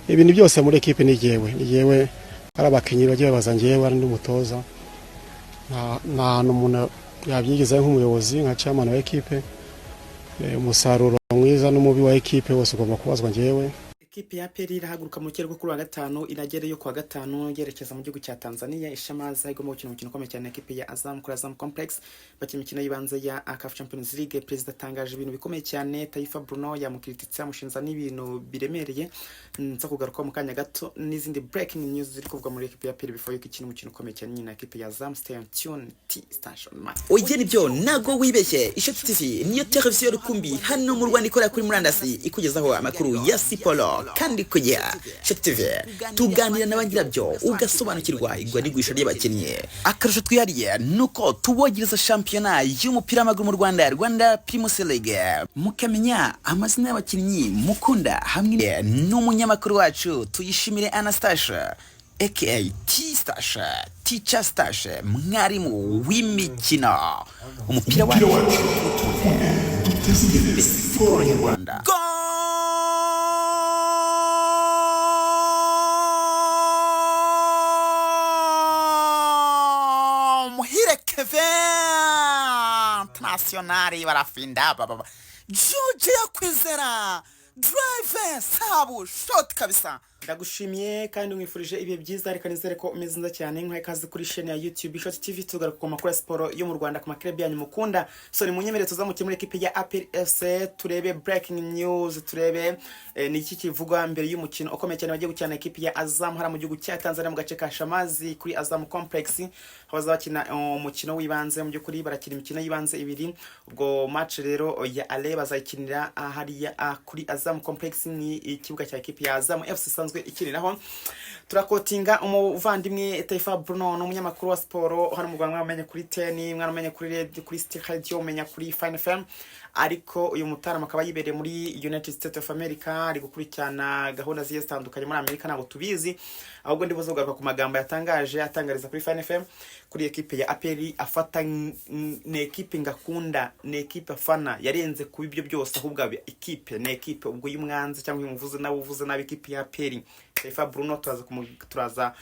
Ibintu byose muri ekipe ni jyewe, ni jyewe. Ari abakinnyi bagiye babaza njyewe, ari n'umutoza. Nta hantu umuntu yabyigizayo nk'umuyobozi, nka chairman wa ekipe. Umusaruro mwiza n'umubi wa ekipe wose ugomba kubazwa njyewe. Ekipe ya APR irahaguruka mu kirere kuri wa gatanu, iragereyo kuwa gatanu, yerekeza mu gihugu cya Tanzania ishamaza. Igomba gukina umukino ukomeye cyane, ekipe ya Azam, kuri Azam Complex, bakina imikino y'ibanze ya CAF Champions League. Perezida atangaje ibintu bikomeye cyane. Taifa Bruno yamukirititse, amushinza n'ibintu biremereye. Nza kugaruka mu kanya gato n'izindi breaking news ziri kuvugwa muri ekipe ya APR before yuko ikina umukino ukomeye cyane nyine na ekipe ya Azam. Stay on tune, T Station Man. Oya, nibyo, ntago wibeshye. Ishoti TV niyo televiziyo rukumbi hano mu Rwanda ikorera kuri murandasi, ikugezaho amakuru ya siporo kandi ku gihe. Ishoti TV tuganira na ba nyirabyo, ugasobanukirwa igura n'igurisha ry'abakinnyi. Akarusho twihariye ni uko tubogereza shampiyona y'umupira w'amaguru mu Rwanda, Rwanda Primus League, mukamenya amazina y'abakinnyi mukunda, hamwe n'umunyamakuru wacu Tuyishimire Anastashe aka T Stash, Teacher Stash, mwarimu w'imikino. Umupira wacu, duteze imbere siporo nyarwanda. Goal! Muhire Kevin International, barafinda baba Juje Yakwizera, drive, sabu shot kabisa. Ndagushimiye kandi nkwifurije ibihe byiza. Reka nizere ko umeze neza cyane. Nkwaye ikaze kuri chaîne ya YouTube Ishoti TV, tugaruka ku makuru ya siporo yo mu Rwanda, ku makirebi yanyu mukunda. So ni munyemerere tuzamuke muri ekipe ya APR FC, turebe breaking news, turebe ni iki kivugwa mbere y'umukino ukomeye cyane bagiye gukina na ekipe ya Azam hariya mu gihugu cya Tanzania, mu gace ka Shamazi, kuri Azam Complex, aho bazakina umukino w'ibanze. Mu by'ukuri barakina imikino y'ibanze ibiri. Ubwo match rero ya aller bazayikinira hariya kuri Azam Complex, ni ikibuga cya ekipe ya Azam FC isanzwe ikiniraho. Turaquotinga umuvandimwe Taifa Bruno, ni umunyamakuru wa siporo hano mu Rwanda. Mwamenye kuri Teni, mwaramenye kuri Radio, kuri City Radio, umenya kuri Fine FM, ariko uyu mutarama akaba yibereye muri United States of America, ari gukurikirana gahunda zigiye zitandukanye muri Amerika. Ntabwo tubizi, ahubwo ndibuze kugaruka ku magambo yatangaje, atangariza kuri Fine FM kuri ekipe ya APR. Afata ni ekipe ngakunda, ni ekipe afana, yarenze kuba ibyo byose, ahubwo aba ekipe ni ekipe. Ubwo iyo umwanze cyangwa iyo umuvuze nawe, uvuze nabi ekipe ya APR. Taifa Bruno turaza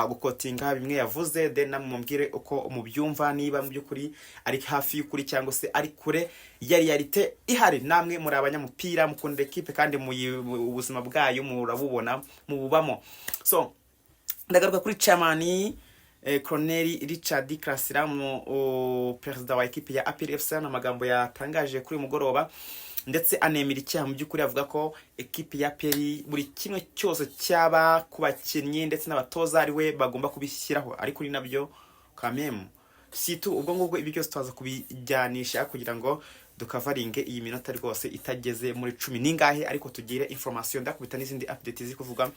guquotinga bimwe yavuze, then namwe mubwire uko mubyumva, niba mu by'ukuri ari hafi y'ukuri cyangwa se ari kure ya réalité ihari. Namwe muri abanyamupira, mukunda ekipe kandi ubuzima bwayo murabubona, mububamo. So ndagaruka kuri chairman Colonel Richard Karasira, mu perezida wa ekipe ya APR FC, amagambo yatangaje kuri uyu mugoroba, ndetse anemera icyaha. Mu by'ukuri avuga ko ekipe ya APR buri kimwe cyose cyaba ku bakinnyi ndetse n'abatoza ari we bagomba kubishyiraho, ariko ni nabyo kamemu situ. Ubwo ngubwo ibi byose tuza kubijyanisha kugira ngo dukavaringe iyi minota rwose itageze muri cumi n'ingahe, ariko tugire information. Ndakubita n'izindi update ziri kuvuga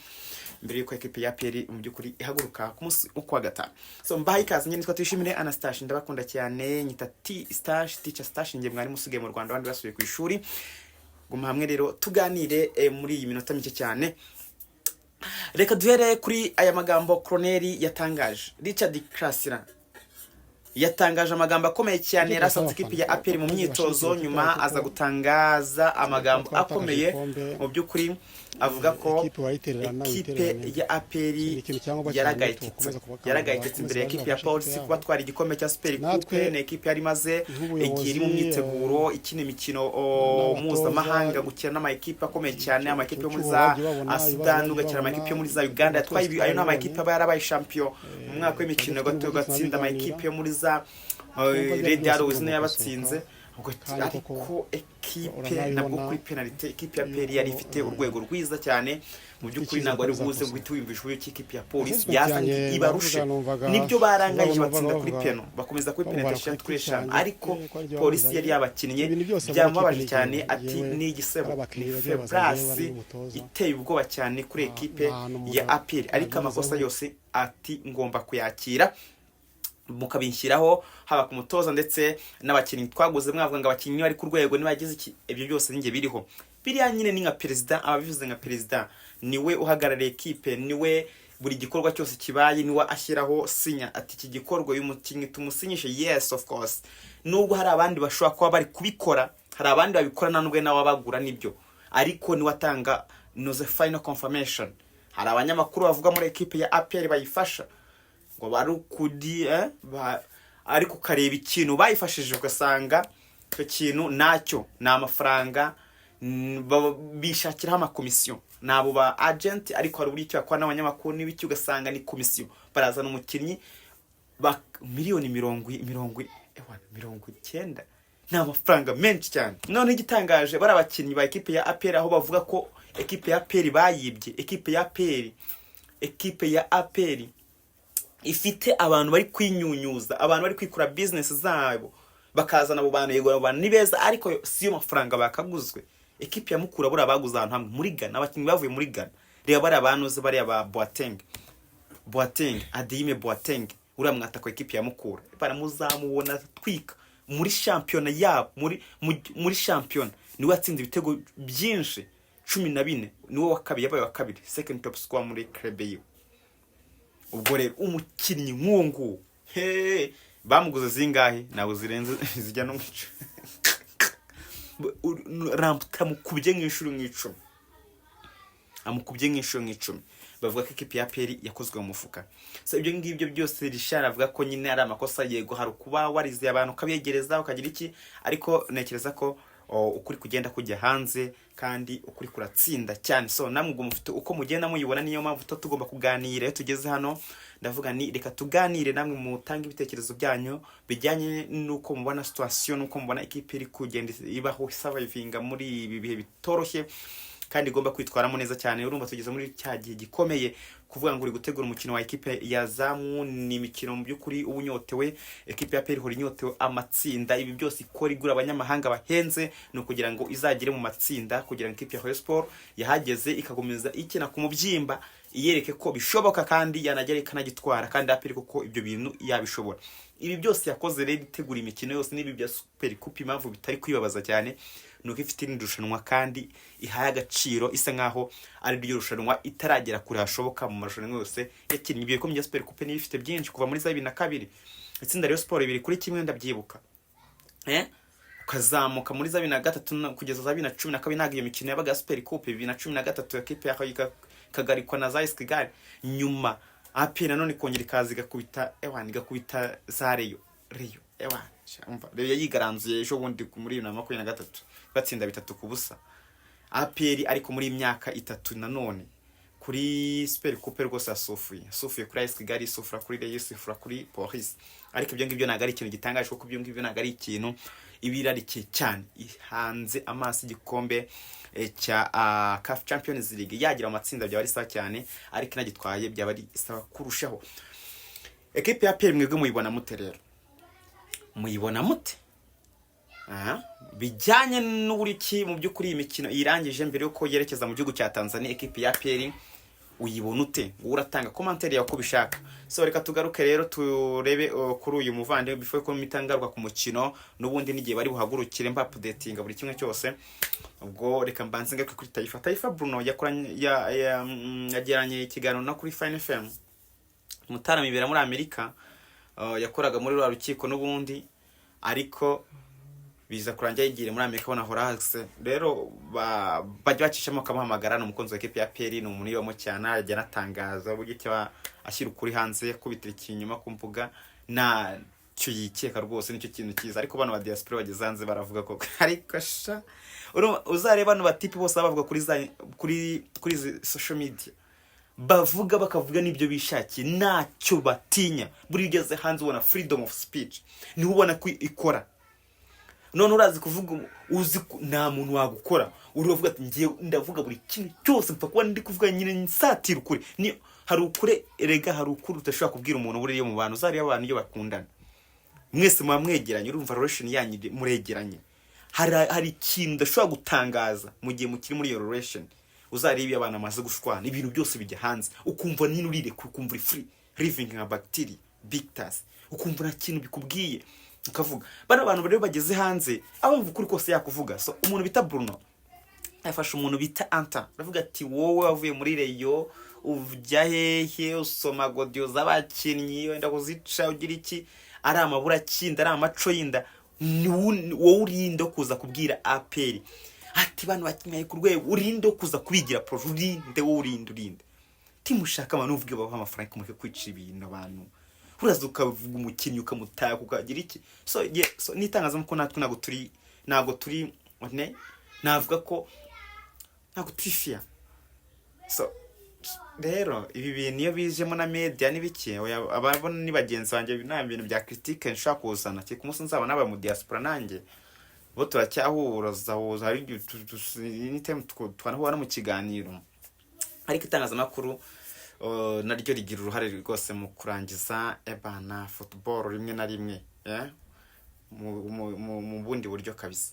mbere y'uko ekipe ya APR mu by'ukuri ihaguruka ku munsi wo kuwa gatanu. So mbahaye ikaze nyine, nitwa Tuyishimire Anastashe, ndabakunda cyane, nyita T Stash, Teacher Stash, njye mwarimu usigaye mu Rwanda, abandi basubiye ku ishuri. Guma hamwe rero tuganire muri iyi minota mike cyane. Reka duhere kuri aya magambo Colonel yatangaje. Richard Karasira yatangaje amagambo akomeye cyane. Ibyo Yari asanze turasaba ikipe ya abafana APR mu abakunzi myitozo, bashyigikiye ikipe nyuma yacu aza ko gutangaza amagambo twatakaje akomeye. igikombe. Mu by'ukuri avuga ko Ekipe wayitererana, ekipe witererane. ya APR Ni ikintu cyangombwa cyane, yaragayitse, tukomeza kubakangurira, yaragayitse imbere ya bakomeze ekipe ya bafashe Polisi ikipe kuba yabo. twara igikombe cya Super Natwe Coupe. Ni ekipe yari imaze nk'ubuyobozi, igihe iri mu myiteguro, ikina imikino n'abatoza, mpuzamahanga, gukina n'amakipe akomeye cyane, icyo amakipe yo muri cyuho za bagiye babona, ibibazo Sudani, bagiye ugakina babona, amakipe yo muri za Uganda twese yatwaye ayo ni amakipe twarabibonye. aba yarabaye champion mu mwaka w'imikino, twari dufite ugatsinda uburyo amakipe tunabiganira. yo muri za Twumva ibyo Red byose Arrows bigomba niyo yabatsinze. gusohoka. Ubwo Kandi ariko koko ekipe uranabibona nabwo kuri penalty, ekipe ya APR yari yuko, ifite urwego rwiza cyane. Mu by'ukuri icyizere ntabwo ko ari buze bizakosoka. guhita wiyumvisha uburyo ki ekipe ya Polisi Assessment yaza yanjye ibarushe. ndavuga, numvaga Nibyo, baranganyije, numvaga batsinda kuri bavuga peno, bakomeza kuri penalty bamubara eshatu ku kuri giti eshanu, cyanjye, ariko ko aribyo Polisi bamuzanye. yari yabakinnye. Ibintu byose muri Byamubabaje ekipe cyane, ni ati yewe, ni igisebo, ari ni abakinnyi bagiye baza njyewe, ari febrasi n'umutoza. iteye ubwoba cyane kuri ekipe Nta hantu umuntu ya APR. Ariko amakosa yagezeho. yose, ati ngomba kuyakira, mukabinshyiraho, haba ku mutoza ndetse n'abakinnyi twaguze. Mwavuga ngo abakinnyi bari ku rwego, nibagize iki, ibyo byose ninjye biriho. Biriya nyine ni nka perezida aba abivuze, nka perezida niwe uhagarariye ekipe, niwe buri gikorwa cyose kibaye niwe ashyiraho sinya, ati iki gikorwa uyu mukinnyi tumusinyishe. Yes, of course, nubwo hari abandi bashobora kuba bari kubikora, hari abandi babikora nta nubwo nawe abagura, nibyo, ariko niwe atanga Noze final confirmation. Hari abanyamakuru bavuga muri ekipe ya APR bayifasha ngo bari ukudi ariko ukareba ikintu bayifashije, ugasanga icyo kintu nacyo ni amafaranga, bishakiraho amakomisiyo, ni abo ba agent. Ariko hari uburyo icyo bakora n'abanyamakuru n'ibiki, ugasanga ni komisiyo. Barazana umukinnyi miliyoni mirongo i- mirongo i- ewana, 90, ni amafaranga menshi cyane. None igitangaje, bari abakinnyi ba ekipe ya APR, aho bavuga ko ekipe ya APR bayibye, ekipe ya APR ifite abantu bari kwinyunyuza, abantu bari kwikura business zabo, bakazana abo bantu. Yego, abo bantu ni beza, ariko siyo mafaranga bakaguzwe. Ekipe ya Mukura buriya baguze ahantu hamwe muri Ghana, abakinnyi bavuye muri Ghana. Reba bariya banuze, bariya ba Boateng, Boateng, Adeyemi Boateng, uriya mwataka wa ekipe ya Mukura, baramuzamubona atwika muri shampiyona yabo, muri shampiyona niwe watsinze ibitego byinshi, 14, niwe wa kabiri, yabaye wa kabiri, second top scorer muri club yiwe. Ubwo rero umukinnyi nk'uwo nguwo, he, bamuguze zingahe? Ntabwo zirenze, zijya no mu 10. Lamptey amukubye nk'inshuro nk'icumi, amukubye nk'inshuro nk'icumi. Bavuga ko ikipe ya APR yakozwe mu mufuka. So ibyo ngibyo byose, Richard avuga ko nyine ari amakosa. Yego, hari ukuba warizeye abantu, ukabegereza, ukagira iki, ariko ntekereza ko ukuri kugenda kujya hanze kandi ukuri kuratsinda cyane. So namwe ubwo mufite uko mugenda muyibona, niyo mpamvu tuba tugomba kuganira. Iyo tugeze hano ndavuga ni reka tuganire namwe, mutange ibitekerezo byanyu bijyanye n'uko mubona situation, n'uko mubona ikipe iri kugenda ibaho, survivinga muri ibi bihe bitoroshye kandi igomba kwitwaramo neza cyane. Urumva tugeze muri cya gihe gikomeye, kuvuga ngo uri gutegura umukino wa ekipe ya Zamu, ni imikino mu by'ukuri uba unyotewe. Ekipe ya APR ihora inyotewe amatsinda. Ibi byose ikora, igura abanyamahanga bahenze, ni ukugira ngo izagere mu matsinda, kugira ngo ekipe ya Rayon Sport yahageze ikakomeza ikina ku mubyimba, iyereke ko bishoboka kandi yanagera ikanagitwara, kandi APR kuko ibyo bintu yabishobora. Ibi byose yakoze rero, itegura imikino yose n'ibi bya Super Coupe, impamvu bitari kwibabaza cyane ni uko ifite irindi rushanwa kandi ihaye agaciro, isa nkaho ari ryo rushanwa itaragera kure hashoboka mu marushanwa yose yakinnye. Ibyo bikombe bya Super Coupe niyo ifite byinshi, kuva muri za 2002 itsinda Rayon Sport 2-1, ndabyibuka, ukazamuka muri za 2003 kugeza za 2012. Ntabwo iyo mikino yabaga ya Super Coupe. 2013 ekipe yaho ikagarikwa na za AS Kigali, nyuma APR nanone ikongera ikaza igakubita, ewana, igakubita za Rayon. Rayon, ewana, umva, Rayon yigaranzuye ejo bundi muri 2023, batsinda 3-0 APR. Ariko muri iyi myaka 3 nanone kuri Super Coupe rwose yasufuye kuri AS Kigali, isufura kuri Rayon, isufura kuri Police. Ariko ibyo ngibyo ntabwo ari ikintu gitangaje, kuko ibyo ngibyo ntabwo ari ikintu iba irarikiye cyane, ihanze amaso igikombe cya CAF Champions League. Yagira mu matsinda byaba ari sawa cyane, ariko inagitwaye byaba ari sawa kurushaho. Ekipe ya APR mwebwe muyibona mute rero? Muyibona mute? Aha, bijyanye n'uburiki mu by'ukuri iyi mikino irangije mbere yuko yerekeza mu gihugu cya Tanzania, ekipe ya APR uyibona ute? Wowe uratanga commentaire yawe uko ubishaka. So reka tugaruke rero turebe kuri uyu muvandimwe before ko mpita ngaruka ku mukino n'ubundi n'igihe bari buhagurukire, mba updatinga buri kimwe cyose. Ubwo reka mbanze ngaruke kuri Taifa. Taifa Bruno yakoranye yagiranye ikiganiro no kuri Fine FM. Mutarama ibera muri Amerika, yakoraga muri rwa rukiko n'ubundi, ariko biza kurangira yigiriye muri Amerika, ubona Horace rero bajya bacishamo bakamuhamagara. Ni umukunzi wa ekipe ya APR, ni umuntu uyibamo cyane, ajya anatangaza uburyo icyo aba ashyira ukuri hanze, akubitira ikinyoma ku mbuga, ntacyo yikeka rwose, nicyo kintu cyiza. Ariko bano ba diaspora bageze hanze baravuga koko, ariko sha urumva, uzareba bano batipe bose baba bavuga kuri za kuri kuri izi social media, bavuga bakavuga n'ibyo bishakiye, ntacyo batinya. Buriya ugeze hanze ubona freedom of speech, niho ubona ko ikora. None urazi kuvuga, uzi ko nta muntu wagukora, uravuga ati ngiye ndavuga buri kimwe cyose, mpfa kuba ndi kuvuga nyine nsatira ukuri. Ni hari ukuri erega, hari ukuri udashobora kubwira umuntu. Buriya mu bantu, uzareba abantu iyo bakundana, mwese muba mwegeranye, urumva relation yanyu muregeranye, hari ikintu udashobora gutangaza mu gihe mukiri muri iyo relation. Uzareba iyo abantu bamaze gushwana, ibintu byose bijya hanze, ukumva nyine urireka, ukumva uri free living nka bacteria bictus, ukumva nta kintu bikubwiye, ukavuga. Bano bantu rero bageze hanze, abumva ukuri kose yakuvuga. So umuntu bita Bruno yafashe umuntu bita Anta, aravuga ati wowe wavuye muri Rayon ujya hehe, usoma godiyo z'abakinnyi, wenda kuzica, ugira iki, ari amaburakindi, ari amaco y'inda, ni wowe urinda kuza kubwira APR. Ati bano bakinnyi ku rwego, urinde kuza kubigira projet, urinde wowe, urinde, urinde. Timushaka abantu uvuge babaha amafaranga, kumureke kwica ibintu abantu. Uraza ukavuga umukinnyi, ukamutaka, ukagira iki. So yeah, so n'itangazamakuru natwe ntabwo turi ne, navuga ko ntabwo turi fair. So rero ibi bintu iyo bijemo na media n'ibiki, oya, ababona ni bagenzi banjye, nta bintu bya critique nshobora kuzana kereka umunsi nzaba nabaye mu diaspora. Nanjye bo turacyahura, zahuza, hari igihe anytime twanahura no mu kiganiro. Ariko itangazamakuru naryo rigira uruhare rwose mu kurangiza ebana football rimwe na rimwe, eh? Mu bundi buryo kabisa.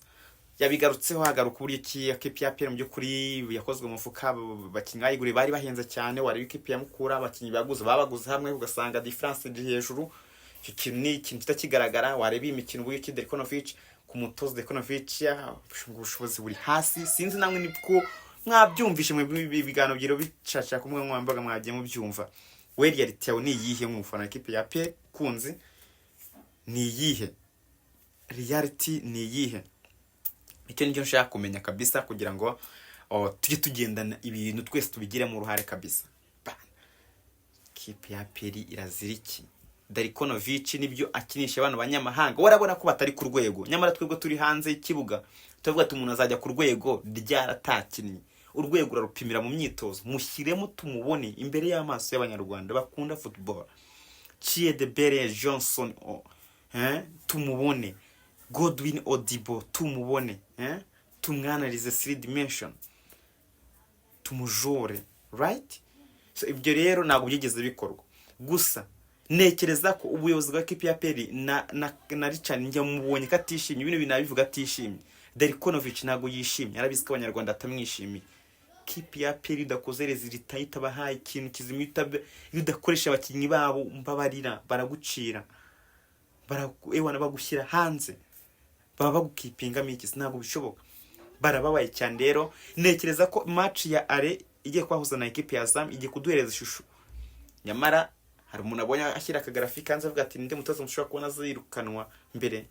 Yabigarutseho, hagaruka uburyo ki ekipi ya APR mu by'ukuri yakozwe mu mufuka. Abakinnyi bayiguriye bari bahenze cyane. Wareba ikipe ya Mukura, abakinnyi baguze babaguze hamwe, ugasanga difference iri hejuru. Icyo kintu ni ikintu kitakigaragara. Wareba iyi mikino, uburyo ki Dekonovic, ku mutoza Dekonovic, ubushobozi buri hasi. Sinzi namwe nibwo mwabyumvishe mwe, ibiganiro byiro bicaca kumwe mwambaga, mwagiye mubyumva. We reality yawe ni iyihe nk'umufana w'ikipe ya APR kunzi? Ni iyihe reality, ni iyihe? Icyo nicyo nshaka kumenya kabisa, kugira ngo tujye tugendana ibintu twese tubigiremo uruhare kabisa. Bana, kipe ya APR irazira iki? Darikonovic nibyo akinisha abantu banyamahanga, warabona ko batari ku rwego. Nyamara twebwe turi hanze y'ikibuga turavuga ati umuntu azajya ku rwego ryaratakinnye. Urwego urarupimira mu myitozo. Mushyiremo tumubone imbere y'amaso y'Abanyarwanda bakunda football. Chidiebere Johnson, oh, eh? Tumubone Godwin Odibo, tumubone, eh? Tumwanalize three dimension, tumujore, right? So ibyo rero ntabwo byigeze bikorwa. Gusa ntekereza ko ubuyobozi bwa kipe ya APR na Richard, njya mubonye ko atishimye. Bino bintu abivuga atishimye. Derikonovic ntabwo yishimye, arabizi ko Abanyarwanda atamwishimiye. Kipe ya APR udakoze résultat, itabahaye ikintu kizima, iyo udakoresha abakinnyi babo, mbabarira, baragucira, ewana bagushyira hanze. Baba bagukipingamo iki? Ntabwo bishoboka, barababaye cyane. Rero ntekereza ko match ya aller igiye kubahuza na ekipe ya Azam igiye kuduhereza ishusho. Nyamara hari umuntu abonye ashyira akagraphique hanze avuga ati: "Ninde mutoza mushobora kubona azirukanwa mbere?"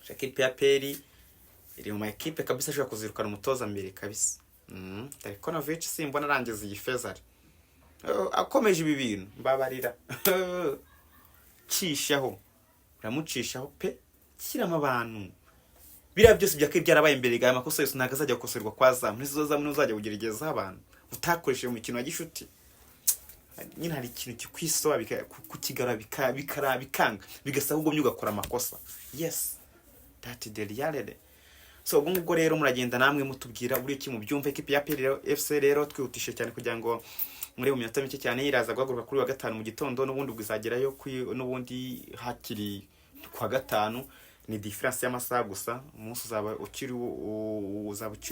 Ekipe ya APR iri mu ma ekipe kabisa ashobora kuzirukana umutoza mbere kabisa. Darkonovic simbona arangiza iyi fezari. Akomeje ibi bintu, mbabarira, cishaho, uramucishaho pe. Shyiramo abantu. Biriya byose byakabaye byarabaye imbere. Aya makosa yose ntabwo azajya gukosorwa kwa Zamu. Ntizo Zamu ntuzajya kugerageza abantu utakoresheje mu mikino ya gishuti. Nyine hari ikintu kikwisoba kukigarura bikanga, bigasaba ugumye ugakora amakosa. Yes, that is the reality. So ubwo ngubwo rero muragenda namwe mutubwira uburyo ki mubyumva. Ekipi ya APR FC rero, twihutishe cyane kugira ngo muri mu minota mike cyane, iraza guhaguruka kuri wa gatanu mu gitondo. N'ubundi ubwo izagerayo n'ubundi hakiri kwa gatanu. Ni difference y'amasaha gusa, umunsi uzaba ukiri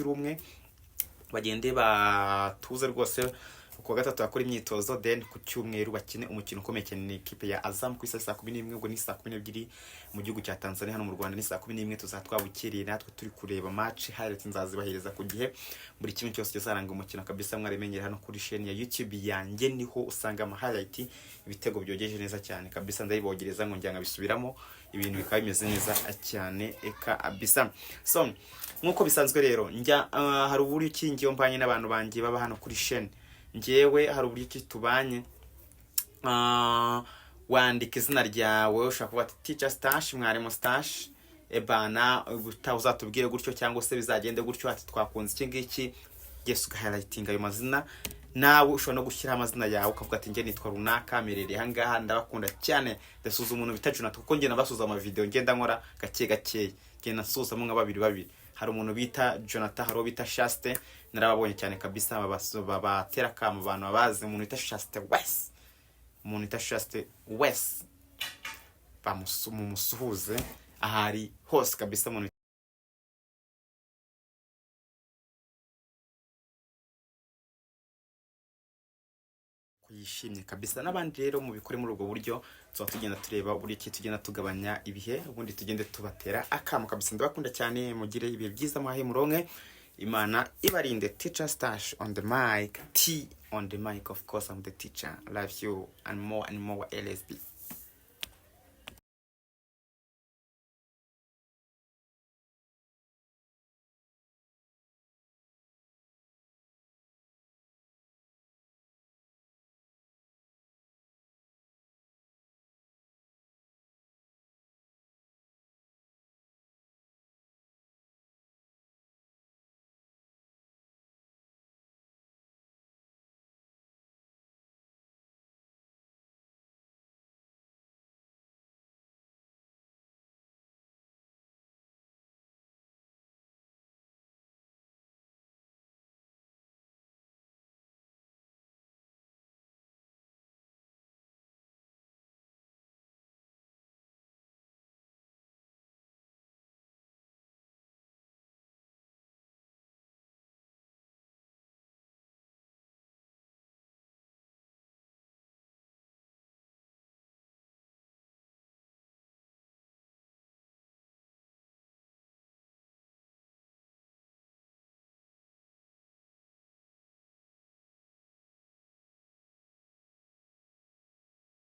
umwe. Bagende batuze rwose, ku wa gatatu bakora imyitozo, then ku cyumweru bakine umukino ukomeye cyane ni ikipe ya Azam ku isaha 11:00. Ubwo ni 12:00 mu gihugu cya Tanzania. Hano mu Rwanda ni 11:00. Tuzaba twabukereye natwe turi kureba match. Highlights nzazibahereza ku gihe, buri kimwe cyose kizaranga umukino kabisa. Mwarimenyere hano kuri chaîne ya YouTube yanjye, niho usanga ama highlight, ibitego byogeje neza cyane kabisa. Ndayibogereza ngo njya nkabisubiramo, ibintu bikaba bimeze neza cyane eka kabisa. So nk'uko bisanzwe rero, njya hari uburyo ki ngiyo mbanye n'abantu banjye baba hano kuri chaîne. Njyewe hari uburyo ki tubanye. Wandika izina ryawe, ushobora kuvuga ati "Teacher Stash, mwarimu Stash", ebana ubutaha uzatubwire gutyo, cyangwa se bizagende gutyo, ati twakunze iki ngiki. Yes, ugahighlightinga ayo mazina. Nawe ushobora no gushyiraho amazina yawe, ukavuga ati: "Njye nitwa runaka, merereye ahangaha, ndabakunda cyane." Ndasuza umuntu bita Jonathan, kuko ngenda basuza amavideo ngenda nkora gake gakeya, ngenda nsuzamo nka babiri babiri. Hari umuntu bita Jonathan, hari uwo bita Shaste, narababonye cyane kabisa. Babatera akamo abantu babazi. Umuntu bita Shaste wese, umuntu bita Shaste wese, mumusuhuze ahari hose kabisa. Umuntu yishimye kabisa. N'abandi rero mubikore muri ubwo buryo. Tuba tugenda tureba uburyo ki tugenda tugabanya ibihe, ubundi tugende tubatera akamo kabisa. Ndabakunda cyane, mugire ibihe byiza, muhahe muronke, Imana ibarinde. Teacher Stash on the mic, T on the mic, of course I'm the teacher. Love you and more and more. LSB.